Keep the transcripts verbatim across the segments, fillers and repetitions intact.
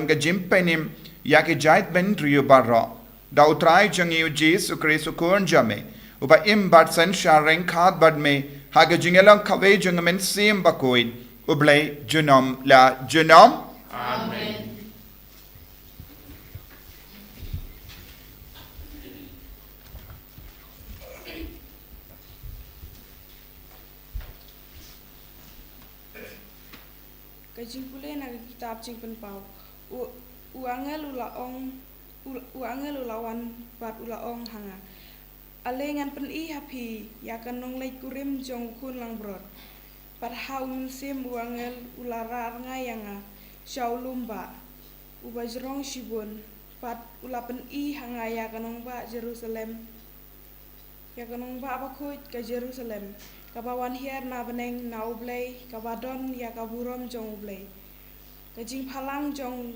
ka jingpynim ïa ki jaitbynriew baroh. Da U Trai jong ngi U Jisu Khrist U Khun jong me, uba im bad synshar ryngkat bad me ha ka jingïalong kawei jong U Mynsiem Bakhuid, U Blei junom la junom. Amen. Ka jingpule na ka kitab Jingpynpaw. U, u angel u la ong, u, u angel u la wan bad u la ong ha nga, ale ngan pyni ha phi ïa ka nongleit kurim jong U Khun Langbrot. Bad ha u mynsiem u angel u la rah rngai ïa nga sha u lum bah uba jrong shibun, bad u la pyni ha nga ïa ka nongbah Jerusalem, ïa ka nongbah bakhuid ka Jerusalem, kaba wan hiar na bneng na U Blei, kaba don ïa ka burom jong U Blei. Ka jingphalang jong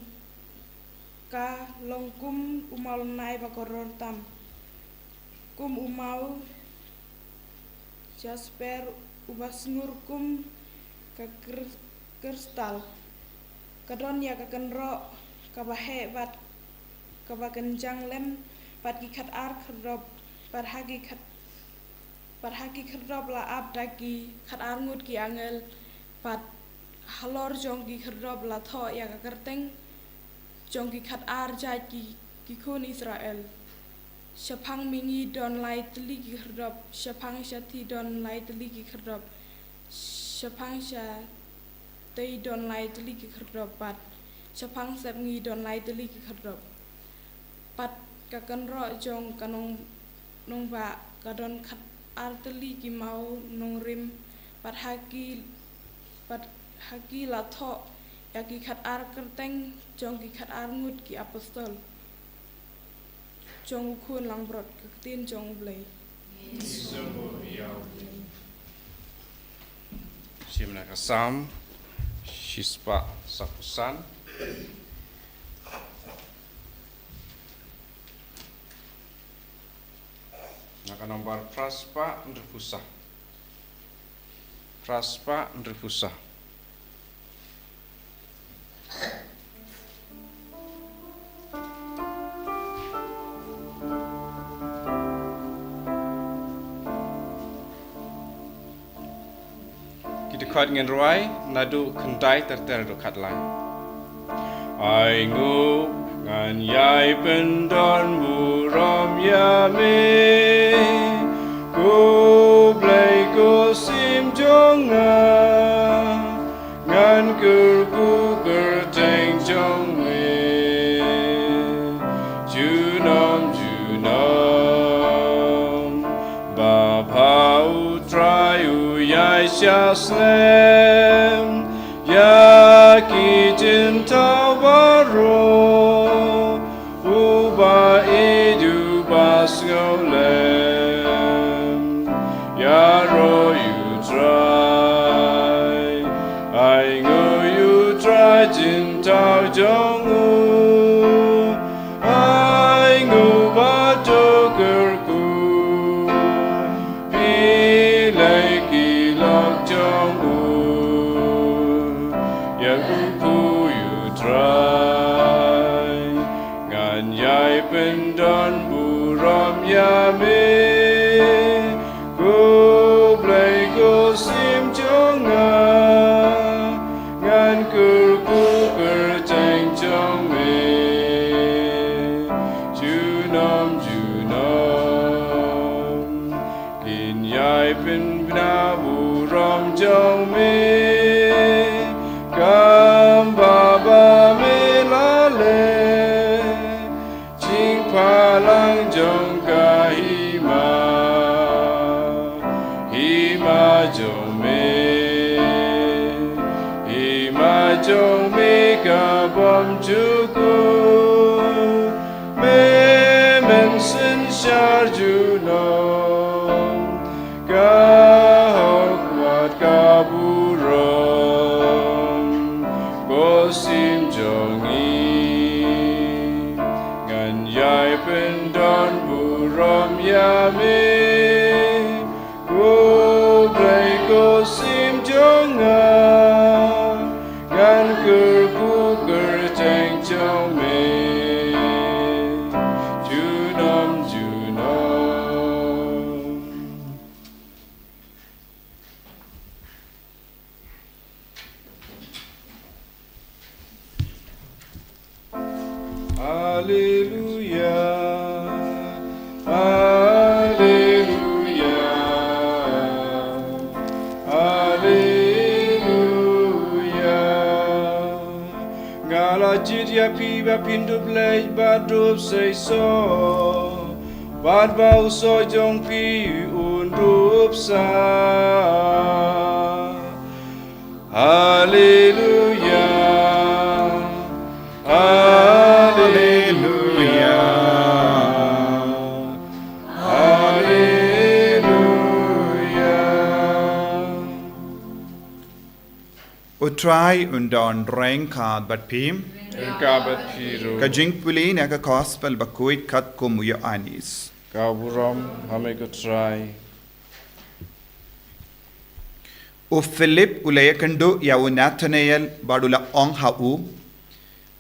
ka long kum u maw lynnai ba kordor tam, kum u maw jasper uba sngur, kum ka kr-, kristal. Ka don ïa ka kynroh kaba heh bad kaba kynjang lem, bad ki khatar khyrdop, bad ha ki khat-, bad ha ki khyrdop la ap da ki khatar ngut ki angel, bad halor jong ki khyrdop la thoh ïa ka kyrteng jong ki khatar jait ki, ki khun Israel. Shaphang mihngi don lai tylli ki khyrdop, shaphang shathie don lai tylli ki khyrdop, shaphang shatei don lai tylli ki khyrdop, bad shaphang sepngi don lai tylli ki khyrdop. Bad ka kynroh jong ka nong, nongbah ka don khatar tylli ki maw nongrim, bad ha ki, bad ha ki la thoh ïa ki khatar kyrteng jong ki khatar ngut ki apostol jong U Khun Langbrot. Ka ktien jong U Blei. Shim na ka Salm shispah saphew san. Na ka nombar phraspah hynriewphew saw. Phraspah hynriewphew saw. Ki dkhot ngin rwai naduh khyndai ter ter haduh khatlai. Ai nguh ngan ïai pyndon burom ïa me, ko Blei ko Syiem jong nga, ngan kyrkhu kyrteng jong me junom junom. Ba bha U Trai u ïai shah slem ïa ki jingthaw baroh, uba ïeit uba sngewlem. Ïaroh ïa U Trai, ai nguh ïa U Trai jingthaw jong u, ai nguh bad to kyrkhu, phi lei ki lok jong u. Ïa kyrkhu ïa U Trai, ngan ïai pyndon burom ïa me, ko Blei ko Syiem jong nga, ngan kyrkhu kyrteng jong me junom junom. Kin ïai pynbna burom jong me, kumba ba me la leh, jingphalang jong ka hima, hima jong me, hima jong me ka bym jukut. Me mynsynshar junom, ka hok bad ka burom, ko Syiem jong ngi. Ngan ïai pyndon burom ïa me, ko Blei ko Syiem jong nga, ngan kyrkhu kyrteng Junom, junom. Alleluia, alleluia, alleluia. Nga la jied ïa phi ba phin dup leit bad dup seisoh, bad ba u soh jong phi un dup sah. Alleluia, alleluia, alleluia. U Trai un don ryngkat bad phi. Ryngkat bad phi ruh. Ka jingpule na ka Gospel bakhuid katkum u Ïoannis. Ka burom ha me ko Trai. U Philip u la ïakynduh ïa u Nathanael bad u la ong ha u,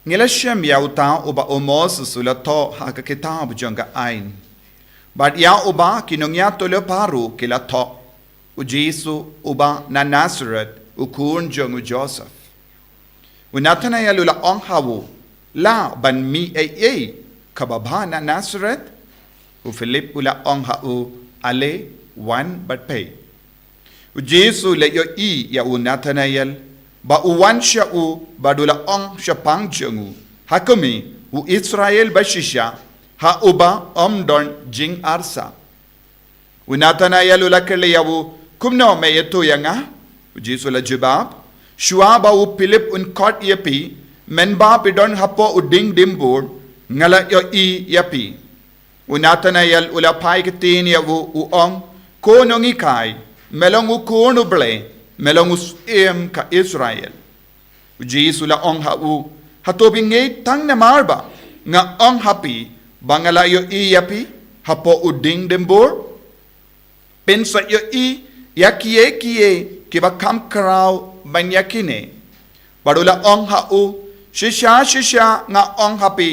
ngi la shem ïa uta uba u Moses u la thoh ha ka kitab jong ka aiñ, bad ïa uba ki nongïathuhlypa ruh ki la thoh, u Jisu uba na Nasareth, u khun jong u Joseph. U Nathanael u la ong ha u, lah ban mih ei ei kaba bha na Nasareth? U Philip u la ong ha u, ale, wan bad peit. U Jisu u la ïohi ïa u Nathanael ba u wan sha u bad u la ong shaphang jong u, ha khmih, u Israel bashisha, ha uba ym don jingarsap. U Nathanael u la kylli ïa u, kumno me ïathuh ïa nga? U Jisu u la jubab, shuwa ba u Philip un khot ïa phi, mynba phi don hapoh u dieng dimbur, nga la ïohi ïa phi. U Nathanael u la phai ktien ïa u, u ong, ko nonghikai, me long u khun u Blei, me long u syiem ka Israel. U Jisu u la ong ha u, hato phi ngeit tang namar ba nga ong ha phi ba nga la ïohi ïa phi hapoh u dieng dimbur? Phin sa ïohi ïa kiei kiei kiba kham khraw ban ïa kine. Bad u la ong ha u, shisha shisha nga ong ha phi,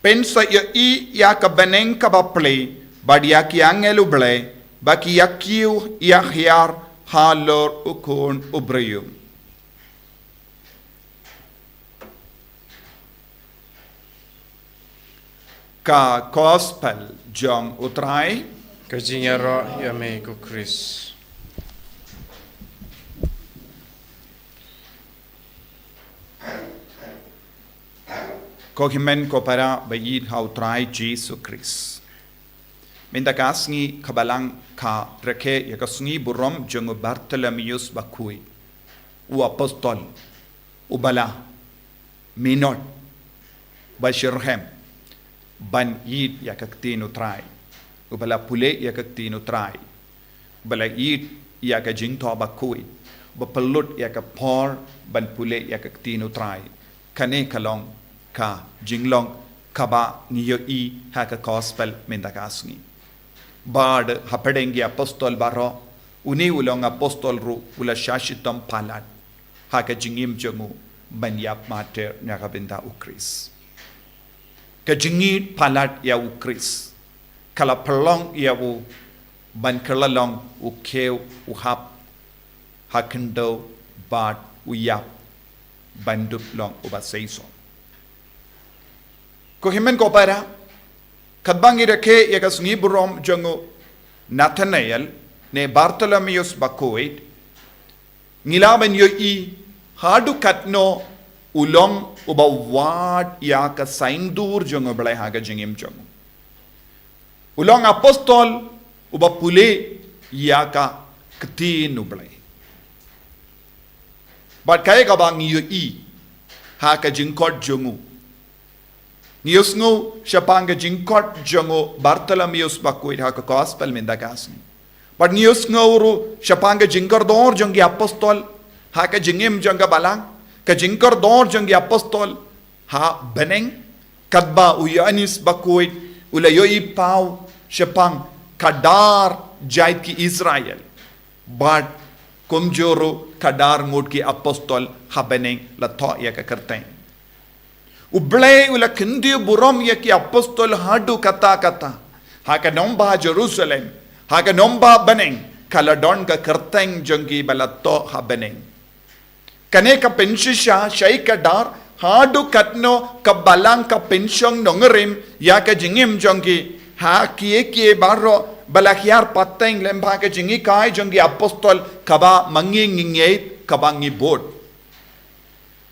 phin sa ïohi ïa ka bneng kaba pli bad ïa ki angel u Blei ba ki ïa kiew ïa hiar halor u Khun u briew. Ka Gospel jong u Trai. Ka jingïaroh ïa me ko Khrist. Ko hynmen ko para ba ïeit ha u Trai Jisu Khrist. Mynta ka sngi ka Balang ka rakhe ïa ka sngi burom jong u Bartholomeus bakhuid, u apostol, uba la minot, ba shitrhem ban ïeit ïa ka ktien u Trai, uba la pule ïa ka ktien u Trai, uba la ïeit ïa ka jingthoh bakhuid, uba pynlut ïa ka por ban pule ïa ka ktien u Trai. Kane ka long ka jinglong kaba ngi ïohi ha ka Gospel mynta ka sngi. Bad hapdeng ki apostol baroh, une u long apostol ruh u la shah shitom palat ha ka jingim jong u ban ïap martir na ka bynta u Khrist. Ka jingïeit palat ïa u Khrist ka la pynlong ïa u ban kylla long u khiew u hap ha khyndew bad u ïap ban dup long uba seisoh. Ko hynmen ko para, katba ngi rakhe ïa ka sngi burom jong u Nathanael ne Bartholomeus bakhuid, ngi lah ban ïohi haduh katno u long uba wad ïa ka saiñdur jong u Blei ha ka jingim jong u. U long apostol uba pule ïa ka ktien u Blei. Bad kaei kaba ngi ïohi ha ka jingkhot jong u? Ngi ïohsngew shaphang ka jingkhot jong u Bartholomeus bakhuid ha ka Gospel mynta ka sngi. Bad ngi ïohsngew ruh shaphang ka jingkordor jong ki apostol ha ka jingim jong ka Balang, ka jingkordor jong ki apostol ha bneng, katba u Ïoannis bakhuid u la ïohi paw shaphang ka dar jait ki Israel. Bad kumjuh ruh ka dar ngut ki apostol ha bneng la thoh ïa ka kyrteng. U Blei u la kyntiew burom ïa ki apostol haduh katta katta. Ha ka nongbah Jerusalem, ha ka nongbah bneng, ka la don ka kyrteng jong ki ba la thoh ha bneng. Kane ka pynshisha shai kdar, haduh katno ka Balang ka pynshong nongrim ïa ka jingim jong ki, ha kiei kiei baroh ba la hiar pateng lyngba ka jinghikai jong ki apostol, kaba ma ngi ngi ngeit, kaba ngi bud.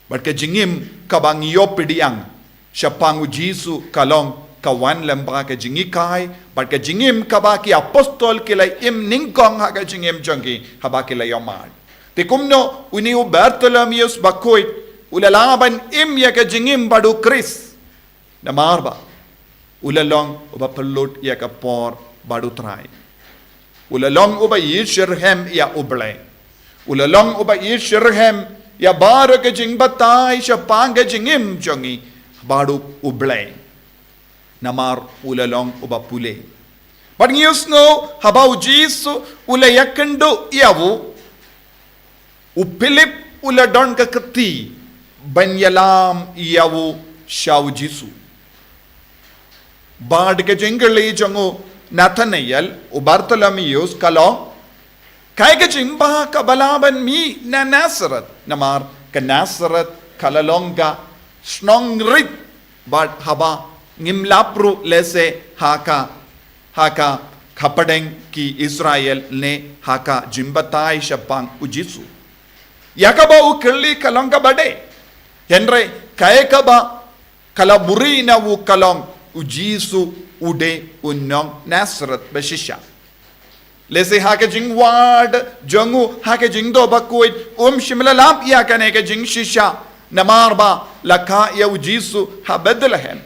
Bad ka jingim kaba ngi ïoh pdiang shaphang U Jisu ka long ka wan lyngba ka jinghikai, bad ka jingim kaba ki apostol ki la im nyngkong ha ka jingim jong ki, haba ki la ïoh mad. Te kumno une u Bartholomeus bakhuid u la lah ban im ïa ka jingim bad U Khrist? Namar ba u la long uba pynlut ïa ka por bad U Trai. U la long uba ïeit shitrhem ïa U Blei. U la long uba ïeit shitrhem ïa baroh ka jingbatai shaphang ka jingim jong ngi bad U Blei. Namar u la long uba pule. Bad ngi ïohsngew haba U Jisu u la ïakynduh ïa u, u Philip u la don ka kti ban ïalam ïa u sha U Jisu. Bad ka jingkylli jong u Nathanael, u Bartholomeus ka long, kaei ka jingbha kaba lah ban mih na Nasareth, namar ka Nasareth ka la long ka shnong rit, bad haba ngim lap ruh lehse ha ka, ha ka hapdeng ki Israel ne ha ka jingbatai shaphang U Jisu. Ïa kaba u kylli ka long kaba dei. Hynrei kaei kaba ka la buhrieh na u ka long U Jisu u dei u nong Nasareth ba shisha. Lehse ha ka jingwad jong u ha ka jingduh bakhuid um shym la lap ïa kane ka jingshisha, namar ba la kha ïa U Jisu ha Bethlehem.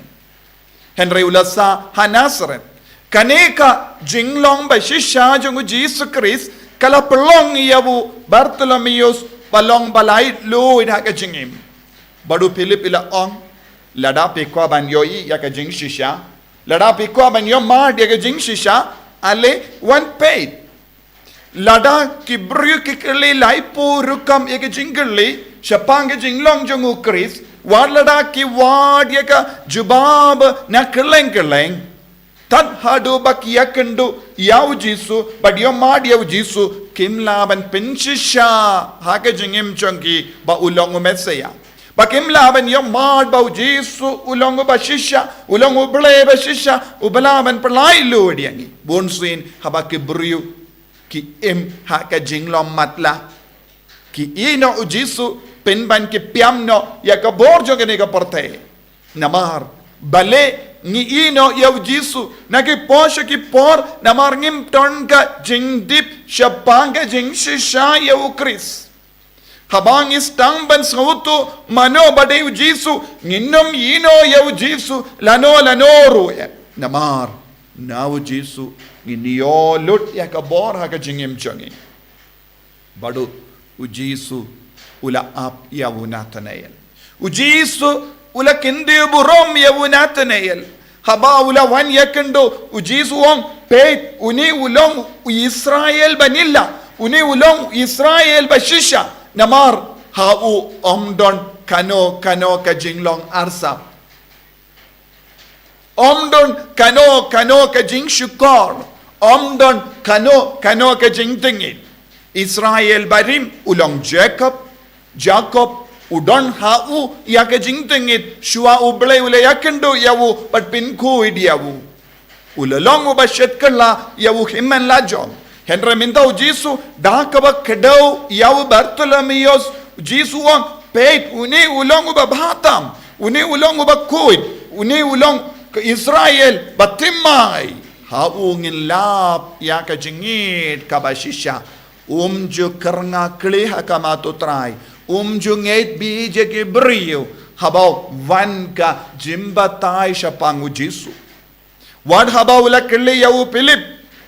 Hynrei u la sah ha Nasareth. Kane ka jinglong ba shisha jong U Jisu Khrist ka la pynlong ïa u Bartholomeus ba long ba laitluid ha ka jingim. Bad u Philip u la ong, lada phi kwah ban ïohi ïa ka jingshisha, lada phi kwah ban ïohmad ïa ka jingshisha, ale wan peit. Lada ki briew ki kylli laiphew rukom ïa ka jingkylli shaphang ka jinglong jong U Khrist, wat lada ki wad ïa ka jubab na kylleng kylleng, tad haduh ba ki ïakynduh ïa U Jisu bad ïohmad ïa U Jisu, kim lah ban pynshisha ha ka jingim jong ki ba u long u Messaïah. Ba kim lah ban ïohmad ba U Jisu u long uba shisha, u long U Blei ba shisha, uba lah ban pyllait lut ïa ngi. Bunsien haba ki briew ki im ha ka jinglong matlah, ki ïehnoh U Jisu pynban ki pynïap noh ïa ka bor jong kane ka pyrthei. Namar balei ngi ïehnoh ïa U Jisu na ki por sha ki por? Namar ngim don ka jingtip shaphang ka jingshisha ïa U Khrist. Haba ngi sdang ban sngewthuh mano ba dei U Jisu, ngin ym ïehnoh ïa U Jisu lano lano ruh. Namar na U Jisu ngin ïoh lut ïa ka bor ha ka jingim jong ngi. Bad u Jisu u la ap ïa u Nathanael. U Jisu u la kyntiew burom ïa u Nathanael. Haba u la wan ïakynduh, U Jisu u ong, peit, une u long u Israel ba nylla, une u long u Israel ba shisha. Namar ha u ym don kano kano ka jinglong arsap. Ym don kano kano ka jingshukor. Ym don kano kano ka jingtngit. Israel barim u long Jakob. Jakob u don ha u ïa ka jingtngit shuwa U Blei u la ïakynduh ïa u bad pynkhuid ïa u. U la long uba shet kylla ïa u hynmen la jong. Hynrei mynta U Jisu da kaba kdew ïa u Bartholomeus, U Jisu u ong, peit, une u long uba bha tam, une u long uba khuid, une u long ka Israel ba thymmai. Ha u ngin lap ïa ka jingïeit kaba shisha. Um ju kyrngah khlieh ha khmat U Trai. Um ju ngeit beit ïa ki briew haba wan ka jingbatai shaphang U Jisu. Wat haba u la kylli ïa u Philip,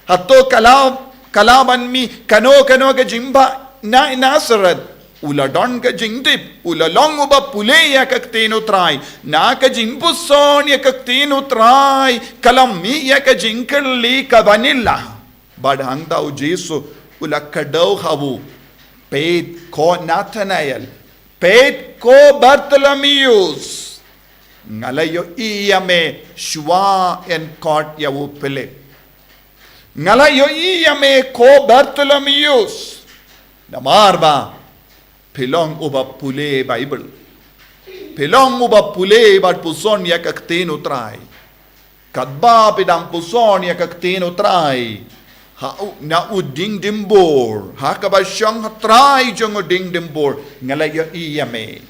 hato ka lah, ka lah ban mih kano kano ka jingbha na Nasareth? U la don ka jingtip, u la long uba pule ïa ka ktien U Trai. Na ka jingpuson ïa ka ktien U Trai ka la mih ïa ka jingkylli kaba nylla. Bad hangta U Jisu u la kdew ha u, peit ko Nathanael, peit ko Bartholomeus. Nga la ïohi ïa me shuwa yn khot ïa u Philip. Nga la ïohi ïa me ko Bartholomeus. Namar ba phi long uba pule Baibl. Phi long uba pule bad puson ïa ka ktien u Trai. Katba phi dang puson ïa ka ktien u Trai ha u, na u diengdimbor, ha kaba shong ha trai jong u diengdimbor, nga la ïohi ïa me.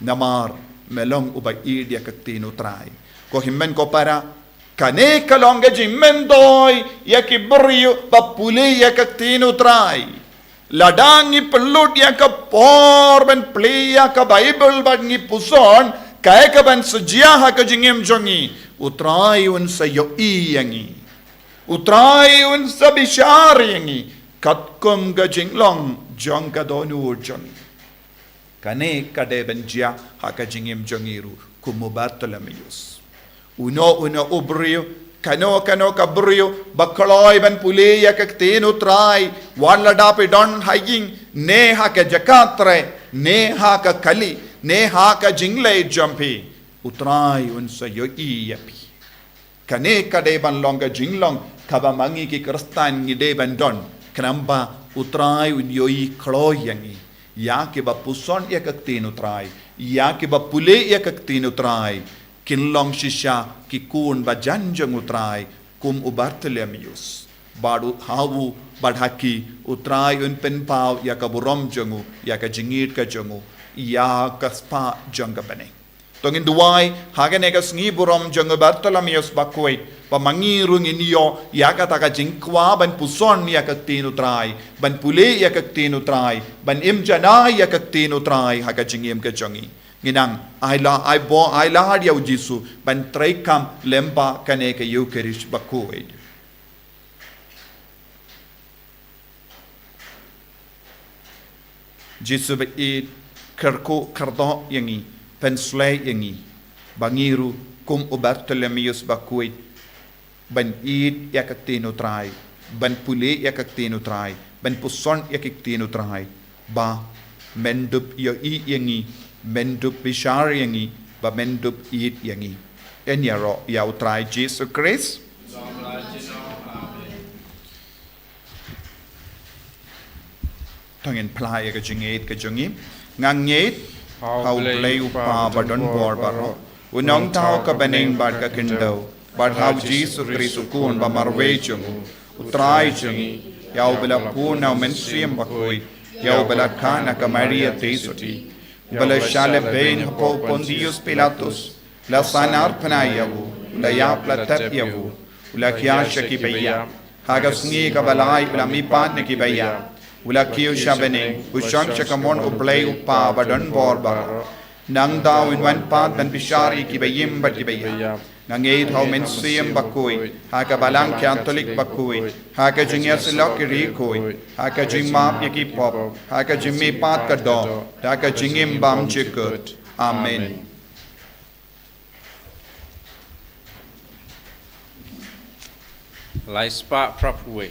Namar me long uba ïeit ïa ka ktien u Trai. Ko hynmen ko para, kane ka long ka jingmyntoi ïa ki briew ba pule ïa ka ktien u Trai. Lada ngi pynlut ïa ka por ban plie ïa ka Baibl bad ngi puson, kaei kaban sa jia ha ka jingim jong ngi? U Trai un sa ïohi ïa ngi. U Trai un sa bishar ïa ngi katkum ka jinglong jong ka dohnud jong ngi. Kane ka dei ban jia ha ka jingim jong ngi ruh kum u Bartholomeus. Uno uno u briew, kano kano ka briew ba kloi ban pule ïa ka ktien u Trai, wat lada phi don ha ïing ne ha ka jaka trei ne ha ka kali ne ha ka jingleit jong phi, u Trai un sa ïohi ïa phi. Kane ka dei ban long ka jinglong kaba ma ngi ki Khristan ngi dei ban don, khnang ba u Trai un ïohi kloi ïa ngi. Ïa kiba puson ïa ka ktien u Trai, ïa kiba pule ïa ka ktien u Trai, kin long shisha ki khun bajan jong u Trai kum u Bartholomeus. Bad u, ha u bad ha ki, u Trai un pynpaw ïa ka burom jong u, ïa ka jingïeit ka jong u, ïa ka spah jong ka bneng. To ngin duwai ha kane ka sngi burom jong u Bartholomeus Bakhuid, ba ma ngi ruh ngin ïoh ïa kata ka jingkwah ban puson ïa ka ktien u Trai, ban pule ïa ka ktien u Trai, ban im janai ïa ka ktien u Trai ha ka jingim ka jong ngi. Ngin nang ai la, ai buh, ai lad ïa u Jisu ban treikam lyngba kane ka Eucharist Bakhuid. Jisu ba ïeit, kyrkhu kyrdoh ïa ngi, pynshlei ïa ngi, ba ngi ruh kum u Bartholomeus Bakhuid, ban ïeit ïa ka ktien u Trai, ban pule ïa ka ktien u Trai, ban puson ïa ka ktien u Trai, ba men dup ïohi ïa ngi, men dup bishar ïa ngi, ba men dup ïeit ïa ngi. Yn ïaroh ïa u Trai Jisu Khrist. To ngin phla ïa ka jingngeit ka jong ngi. Nga ngeit ha u Blei u Kpa ba don bor baroh, u nongthaw ka bneng bad ka khyndew, bad ha u Jisu Khrist u Khun ba marwei jong u, u Trai jong ngi, ïa uba la bun na u Mynsiem Bakhuid, ïa uba la khot na ka Maria Theisotti, uba la shah leh beiñ hapoh Pontius Pilatus, la sahnarphna ïa u, u la ïap, la tep ïa u, u la khia sha ki baïap. Ha ka sngi kaba lai u la mihpat na ki baïap, u la kiew sha bneng, u shong sha kamon u Blei u Kpa ba don bor baroh. Nangta un wan pat ban bishar ïa ki baïm bad ki baïap. Nga ngeit ha u Mynsiem Bakhuid, ha ka Balang Katholik bakhuid, ha ka jingïasyllok ki riewkhuid, ha ka jingmap ïa ki pop, ha ka jingmihpat ka doh, ha ka jingim bymjukut. Amen. Lai spah phra phew wei.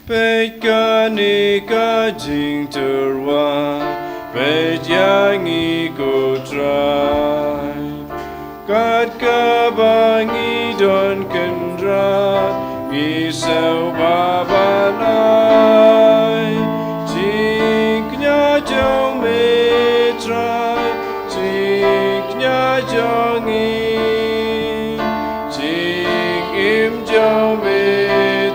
Peit kane ka jingtyrwa, peit ïa ngi ko Trai. Kat kaba ngi don kynrad, ngi sngewbha ban ai jingkñia jong me Trai, jingkñia jong ngi, jingim jong me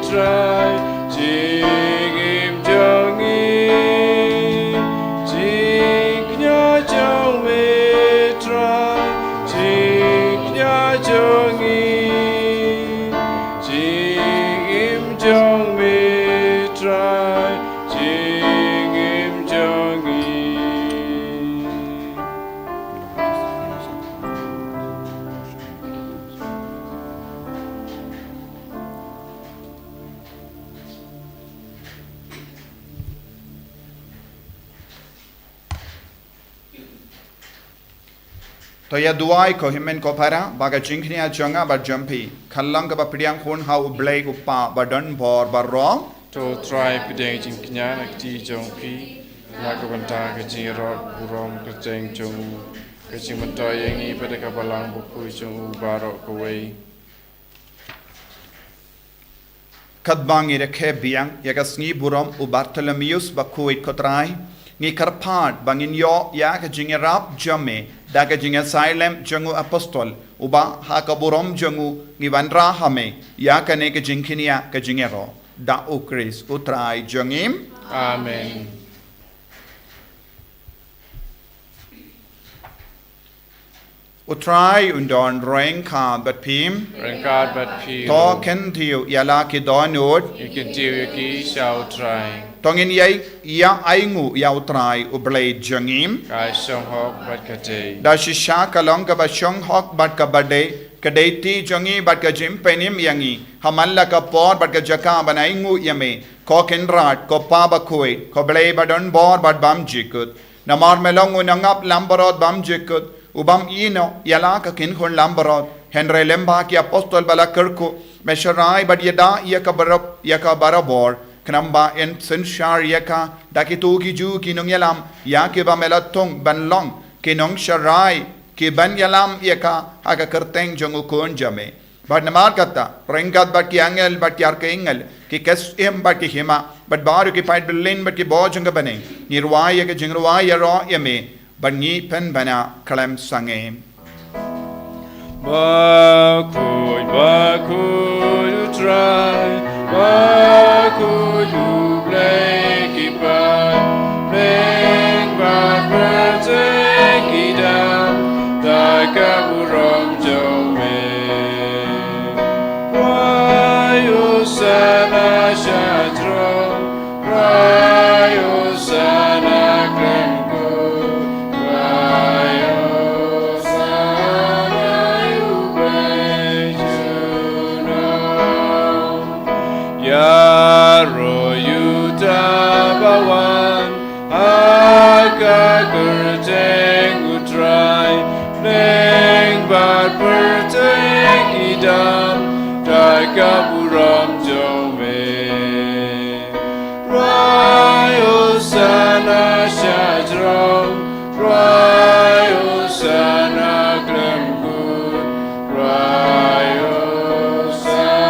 Trai, jingim jong ngi, jingkñia jong me Trai, jingkñia jong ngi, jingim jong me Trai, jingim jong ngi. To ïa duwai ko hynmen ko para, ba ka jingkñia jong nga bad jong phi kan long kaba pdiang hun ha U Blei U Kpa ba don bor baroh. To Trai, pdiang jingkñia na kti jong phi, na ka bynta ka jingïaroh burom kyrteng jong u, ka jingmyntoi ïa ngi pat da ka Balang Bakhuid jong u baroh kawei. Katba ngi rakhe biang ïa ka sngi burom u Bartholomeus Bakhuid, ko Trai, ngi kyrpad ba ngin ïoh ïa ka jingïarap jong me da ka jingïasailem jong u apostol, uba ha ka burom jong u ngi wanrah ha me ïa kane ka jingkñia ka jingïaroh. Da U Khrist U Trai jong ngi. Amen. U Trai un don ryngkat bad phi. Ryngkat bad phi. To kyntiew ïa la ki dohnud. Ngi kyntiew ïa ki sha U Trai. To ngin ïai, ïa ainguh ïa U Trai U Blei jong ngi. Ka shong hok bad ka dei. Da shisha ka long kaba shong hok bad kaba dei, ka dei kti jong ngi bad ka jingpynim ïa ngi, ha man la ka por bad ka jaka ban ainguh ïa me, ko Kynrad, ko Pa Bakhuid, ko Blei ba don bor bad bymjukut. Namar me long u nongap langbrot bymjukut, u bym ïehnoh ïa la ka kynhun langbrot. Hynrei lyngba ki apostol ba la kyrkhu, me sharai bad ïada ïa ka barab-, ïa ka barabor, khnang ba yn synshar ïa ka da kito ki ju ki nongïalam, ïa kiba me la thung ban long ki nongsharai, ki ban ïalam ïa ka ha ka kyrteng jong u Khun jong me. Bad namar kata, ryngkat bad ki angel bad ki archangel, ki ksiem bad ki hima, bad baroh ki paid byllien bad ki bor jong ka bneng, ngi rwai ïa ka jingrwai ïaroh ïa me, bad ngi pynbna khlem sangeh. Bakhuid, bakhuid U Trai, bakhuid U Blei ki paidbah, bad pyrthei ki dap da ka burom jong me. Rwai Hosana sha throne, rwai Hosana khlem kut, rwai Hosana ïa U Blei junom. Ïaroh ïa uta ba wan ha ka kyrteng U Trai, bneng bad pyrthei ki dap da ka burom jong me. Rwai Hosana sha throne, rwai Hosana khlem kut, rwai Hosana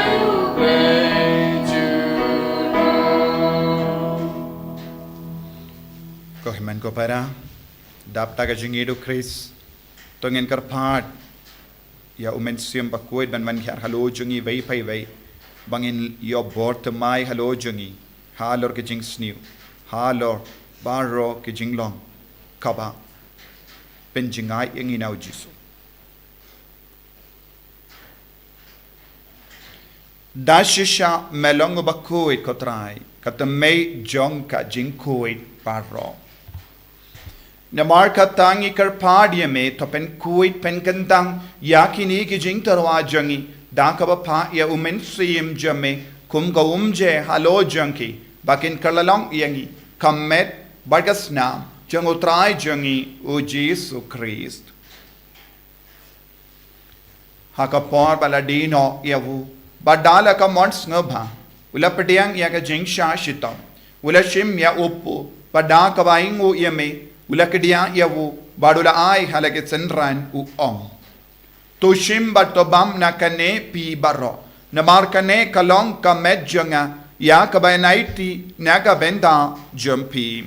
ïa U Blei junom. Ko hynmen ko para, dap da ka jingïeit U Khrist, to ngin kyrpad ïa U Mynsiem Bakhuid ban wan hiar halor jong ngi iwei pa iwei, ba ngin ïoh bor thymmai halor jong ngi, halor ka jingsniew, halor baroh ka jinglong, kaba pynjngai ïa ngi na U Jisu. Da shisha me long uba khuid ko Trai, ka thymmei jong ka jingkhuid baroh. Namar kata ngi kyrpad ïa me, to pynkhuid pynkyntang ïa kine ki jingtyrwa jong ngi da kaba phah ïa U Mynsiem jong me kum ka umjer halor jong ki, ba kin kylla long ïa ngi ka met bad ka snam jong U Trai jong ngi U Jisu Khrist. Ha ka por ba la die noh ïa u, bad da la ka mon sngewbha, u la pdiang ïa ka jingshah shitom, u la shim ïa u kpu, bad da kaba ainguh ïa me, u la kdiah ïa u, bad u la ai ha la ki synran, u ong: To shim bad to bam na kane phi baroh, namar kane ka long ka met jong nga, ïa kaba yn aiti na ka bynta jong phi.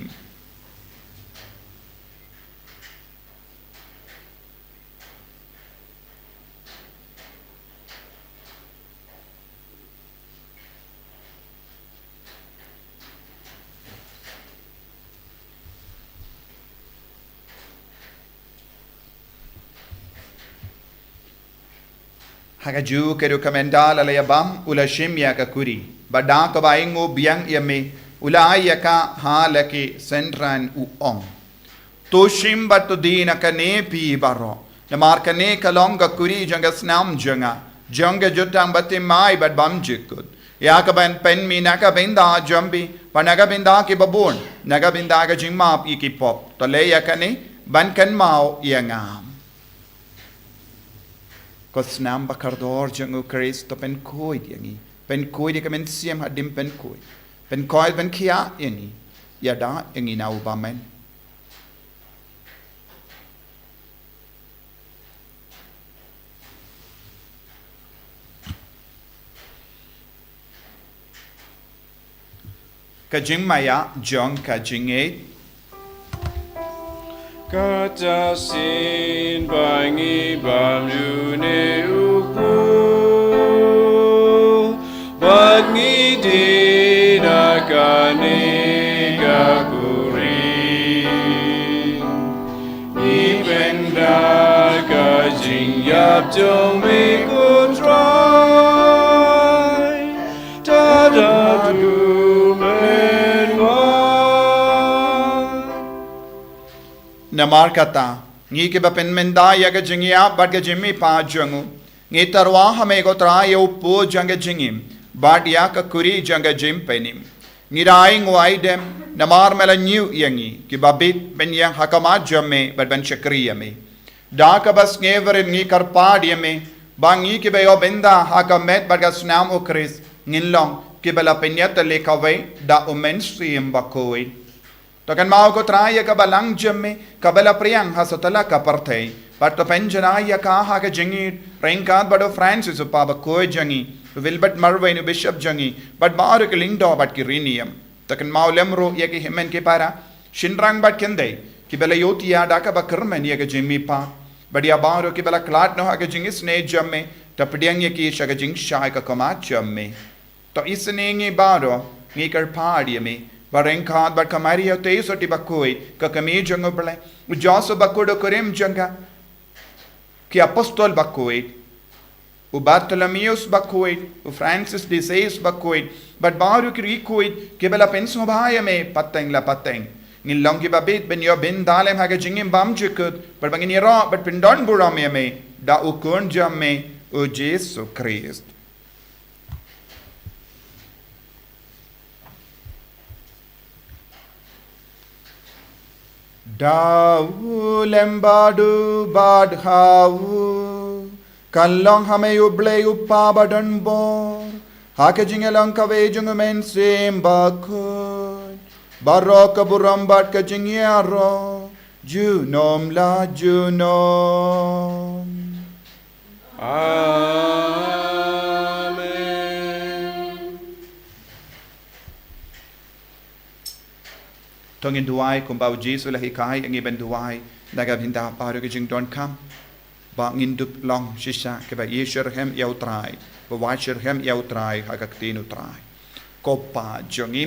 Ha kajuh ka rukom ynda la la ïa bam, u la shim ïa ka kuri, bad da kaba ainguh biang ïa me, u la ai ïa ka ha la ki synran, u ong: To shim bad to die na kane phi baroh, namar kane ka long ka kuri jong ka snam jong nga, jong ka jutang bathymmai bad bymjukut, ïa kaba yn pynmih na ka bynta jong phi bad na ka bynta kiba bun, na ka bynta ka jingmap ïa ki pop. To leh ïa kane Ban kynmaw ïa nga. Ko snam ba kordor jong u Khrist, to pynkhuid ïa ngi. Pynkhuid ïa ka mynsiem hadien pynkhuid. Pynkhuid pynkhiah ïa ngi. Ïada ïa ngi na u bymman. Ka jingmaïa jong ka jingngeit. Kata shisien ba ngi bam ïa une u kpu, bad ngi die da kane ka kurim. Ngi pynda ka jingïap jong me ko Trai. Tada du men wan. Namar kata, ngi kiba pynmynda ïa ka jingïap bad ka jingmihpat jong u, ngi tyrwa ha me ko Trai ïa u kpu jong ka jingim, bad ïa ka khuri jong ka jingpynim. Ngi da ai nguh ai dem, namar me la ñiew ïa ngi, kiba bit ban ïeng ha khmat jong me, bad ban shakri ïa me. Da kaba sngewrit ngi kyrpad ïa me, ba ngi kiba ïoh bynda ha ka met bad ka snam u Khrist, ngin long, kiba la pynïatylli kawei, da u Mynsiem Bakhuid. To kynmaw ko Trai ïa ka balang jong me, kaba la pdiang ha satlak ka pyrthei. Bad to pynjanai ïa ka ha ka jingïeit, ryngkat bad u Francis u Papa bakhuid jong ngi, u Wilbert Marwein u Bishop jong ngi, bad baroh ki lyngdoh bad ki riewniam. To kynmaw lem ruh ïa ki hynmen ki para, shynrang bad kynthei, kiba la ïohthiah da kaba kyrmen ïa ka jingmihpat. Bad ïa baroh kiba la khlad noh ha ka jingisynei jong me, to pdiang ïa ki sha ka jingshai ka khmat jong me. To isynei ngi baroh, ngi kyrpad ïa me, ba ryngkat bad ka Maria u Joseph bakhuid, ka kmie jong u Blei, u Joseph bakhuid u kurim jong ka, ki apostol bakhuid, u Bartholomeus bakhuid, u Francis de Sales bakhuid, bad baroh ki riewkhuid, kiba la pynsngewbha ïa me, pateng la pateng. Ngin long kiba bit ban ïoh bynda lem ha ka jingim bymjukut, bad ba ngin ïaroh, bad pyndonburom ïa me, da u khun jong me, u Jisu Khrist. Da u lem bad u bad ha u, kan long ha me u Blei u Kpa badonbor, ha ka jingïalong kawei jong u Mynsiem Bakhuid, baroh ka burom bad ka jingïaroh, junom la junom. Amen. To ngin duwai kumba u Jisu u la hikai ïa ngi ban duwai, na ka bynta baroh ki jingdonkam. Ba ngin dup long shisha kiba ïashitrhem ïa u Trai, ba wan shitrhem ïa u Trai ha ka ktien u Trai. Ko Kpa jong ngi,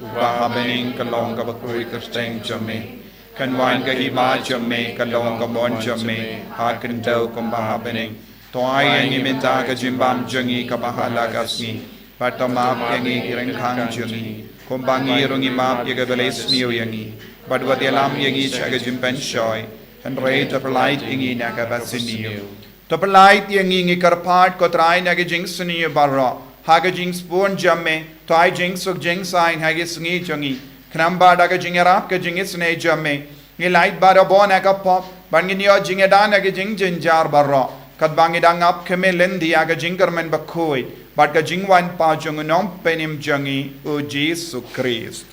uba ha bneng, ka long kaba khuid kyrteng jong me. Kan wan ka hima jong me, kan long ka mon jong me, ha khyndew kumba ha bneng. To ai ïa ngi mynta ka jingbam jong ngi kaba ha la ka sngi. Bad to map ïa ngi ki ryngkang jong ngi, kumba ngi ruh ngi map ïa kiba la isniew ïa ngi. Bad wat ïalam ïa ngi sha ka jingpynshoi, hynrei to pyllait ïa ngi na kaba sniew. To pyllait ïa ngi, ngi kyrpad ko Trai, na ka jingsniew baroh, ha ka jingsbun jong me, to ai jingsuk jingsaiñ ha ki sngi jong ngi. Khnang ba da ka jingïarap ka jingisynei jong me, ngin lait barabor na ka pop, bad ngin ïoh jingïada na ki jingjynjar baroh. Katba ngi dang ap khmih lynti ïa ka jingkyrmen bakhuid, bad ka jingwan pat jong u Nongpynim jong ngi, u Jisu Khrist.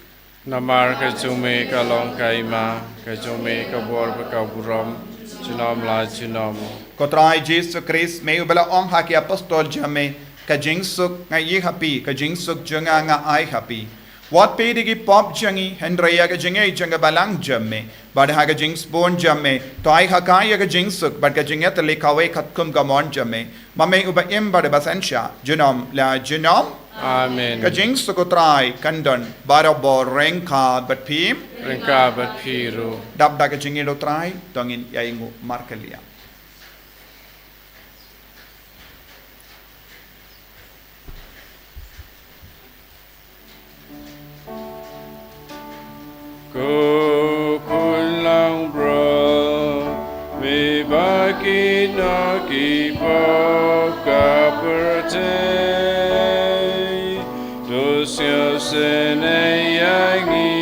Namar ka jong me ka long ka hima, ka jong me ka bor bad ka burom, junom la junom. Ko Trai Jisu Khrist, me uba la ong ha ki apostol jong me, ka jingsuk nga ai ha phi, ka jingsuk jong nga nga ai ha phi. Wat peit ïa ki pop jong ngi, hynrei ïa ka jingngeit jong ka balang jong me. Bad ha ka jingsbun jong me, to ai ha ka ïa ka jingsuk, bad ka jingïatylli kawei katkum ka mon jong me. Ma me uba im bad uba synshar, junom la junom. Amen. Ka jingsuk u Trai kan don barabor ryngkat bad phi. Ryngkat bad phi ruh. Dap da ka jingngeit u Trai, to ngin ïainguh markylliang. Ko Khun Langbrot, me ba kino ki pop ka pyrthei, to sngewsynei ïa ngi.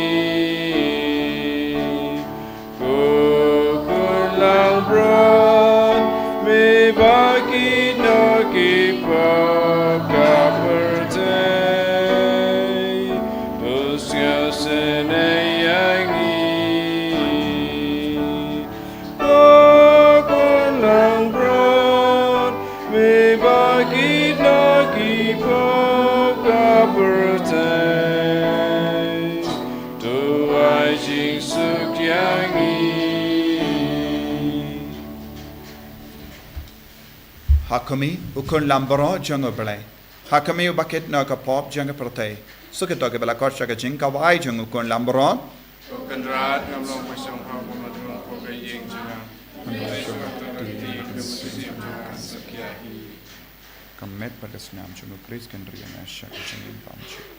Ko Kmie, u khun lambaroh jong U Blei. Ha kmie uba kit na ka pop jong ka pyrthei. Suk ïa to kiba la khot sha ka jingkawei jong u khun lambaroh. Ko Kynrad, ngam long ba shong ha ka madan ko ka ïing jong nga. Ka met bad ka snam jong U Khrist kan ri ïa nga sha ka jingim bymjukut.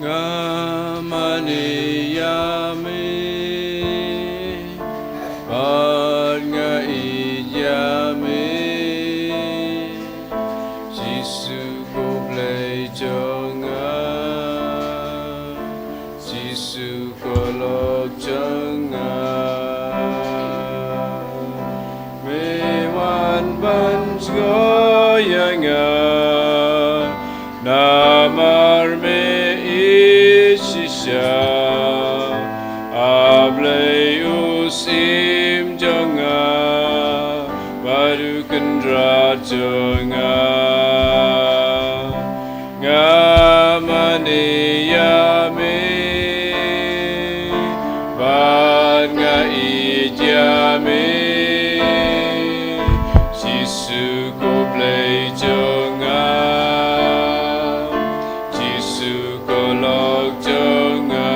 Nga mane ïa me, bad nga ïeit ïa me. Jisu ko Blei jong nga, Jisu ko lok jong nga. Me wan ban jngoh ïa nga, namar me ïeit shisha. A Blei u syiem jong nga, bad u Kynrad jong nga. Nga mane ïa me, bad nga ïeit ïa me. Jisu ko Blei jong nga, Jisu ko lok jong nga.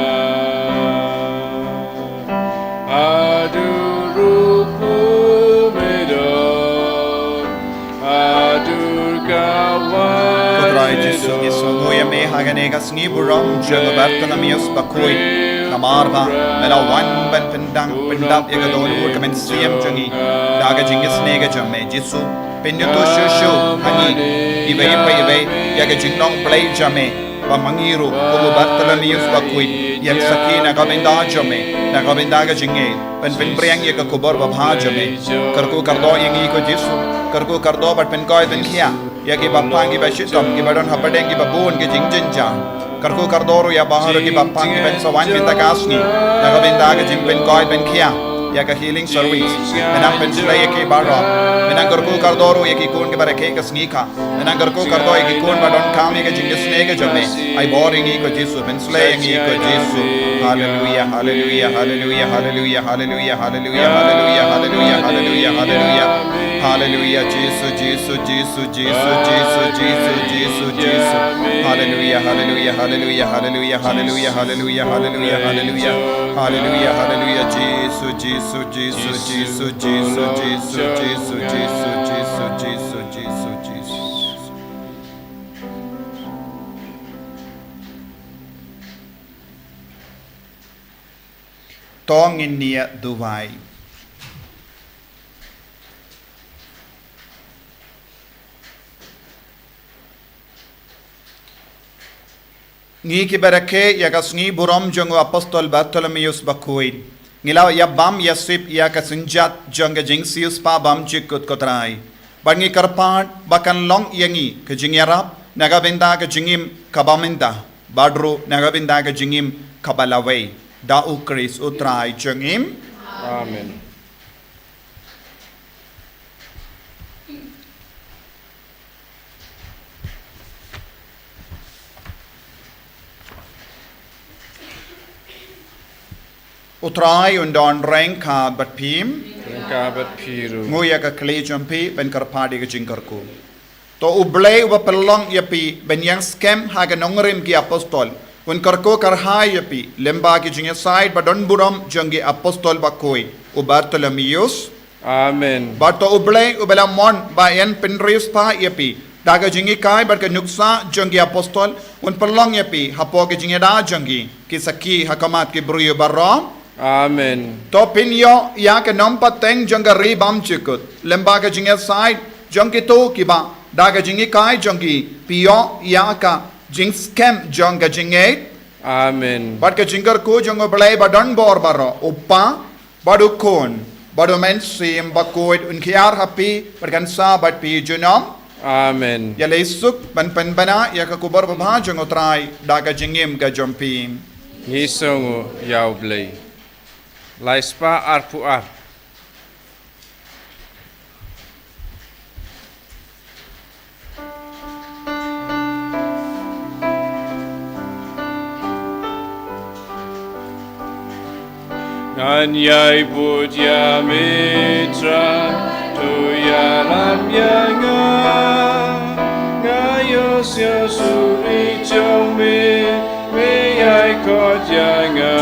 Haduh ruh kumne me don, haduh ka wan. Ko Trai Jisu, ngi sngewnguh ïa me ha kane ka sngi burom jong u Bartholomeus bakhuid. Namar ba me la wan ban pyndap, pyndap ïa ka dohnud ka mynsiem jong ngi da ka jingisynei ka jong me. Jisu, pynduh shuh shuh ha ngi iwei pa iwei ïa ka jinglong Blei jong me. Ba ma ngi ruh kum u Bartholomeus bakhuid, ïeng sakhi na ka bynta jong me, na ka bynta ka jingngeit, ban pynphriang ïa ka khubor babha jong me. Kyrkhu kyrdoh ïa ngi ko Jisu, kyrkhu kyrdoh bad pynkhiah, pynkhiah ïa kiba pang, kiba shitom, kiba don hapdeng kiba bun ki jingjynjar. Kyrkhu kyrdoh ruh ïa baroh kiba pang, kiba sa wan mynta ka sngi, na ka bynta ka jingpynkhiah, pynkhiah ïa ka healing service. Me nang pynsleh ïa ki baroh. Me nang kyrkhu kyrdoh ruh ïa ki khun kiba rakhe ka sngi kha. Me nang kyrkhu kyrdoh ïa ki khun ba donkam ïa ka jingisynei ka jong me. Ai bor ïa ngi ko Jisu, pynsleh ïa ngi ko Jisu. Haleluia, haleluia, haleluia, haleluia, haleluia, haleluia, haleluia, haleluia, haleluia. Hallelujah, Jisu, Jisu, Jisu, Jisu, Jisu, Jisu, Jisu, Jisu. Hallelujah, hallelujah, hallelujah, hallelujah, hallelujah, hallelujah, hallelujah, hallelujah. Hallelujah, hallelujah, Jisu, Jisu, Jisu, Jisu, Jisu, Jisu, Jisu, Jisu, Jisu, Jisu, Jisu. To ngin ïa duwai. Ngi kiba rakhe ïa ka sngi burom jong u apostol Bartholomeus bakhuid. Ngi la ïa bam ïa sip ïa ka synjat jong ka jingsiew spah bymjukut, ko Trai. Bad ngi kyrpad ba kan long ïa ngi ka jingïarap na ka bynta ka jingim kaba mynta, bad ruh na ka bynta ka jingim kaba lawei. Da u Khrist u Trai jong ngi. Amen. U Trai un don ryngkat bad phi. Ryngkat bad phi ruh. Ngui ïa ka khlieh jong phi ban kyrpad ïa ka jingkyrkhu. To u Blei uba pynlong ïa phi ban ïeng skhem ha ka nongrim ki apostol un kyrkhu kyrhai ïa phi lyngba ki jingïasaid ba don burom jong ki apostol bakhuid u Bartholomeus. Amen. Bad to u Blei uba la mon ba yn pynriewspah ïa phi da ka jinghikai bad ka nuksa jong ki apostol un pynlong ïa phi hapoh ka jingïada jong ki, ki sakhi ha khmat ki briew baroh. Amen. To phin ïoh ïa ka nongpateng jong ka ri bymjukut lyngba ka jingïasaid jong kito kiba da ka jinghikai jong ki phi ïoh ïa ka jingskhem jong ka jingngeit. Amen. Bad ka jingkyrkhu jong u Blei ba don bor baroh, u Kpa, bad u Khun, bad u Mynsiem Bakhuid un khar ha phi bad kan sah bad phi junom. Amen. Ïa leit suk ban pynbna ïa ka khubor babha jong u Trai da ka jingim ka jong phi. Ngi sngewnguh ïa u Blei. Lai spah arphew ar. Ngan ïai bud ïa me Trai, to ïalam ïa nga. Nga ïohsngew suri jong me, me ïai khot ïa nga.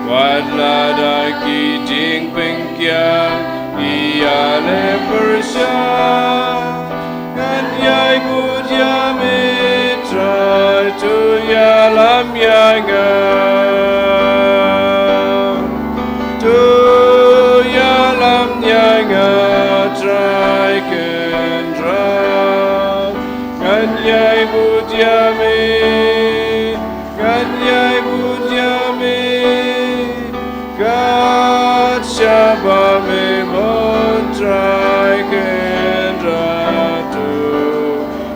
Wat la da ki jingpynkhiah, ïaleh pyrshah. Ngan ïai bud ïa me Trai, to ïalam ïa nga. To ïalam ïa nga Trai Kynrad. Ngan ïai bud ïa me. Ngan ïai bud ïa me. Kat shaba me mon Trai Kynrad, to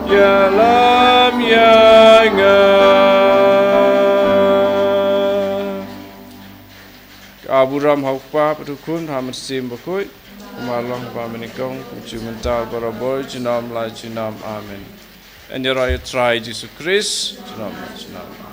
ïalam ïa nga. Ka burom ha u Kpa bad u Khun bad u Mynsiem Bakhuid. Kumba long ha kaba nyngkong, kumjuh mynta, barabor, junom la junom. Amen. Yn ïaroh ïa u Trai Jisu Khrist. Junom la junom.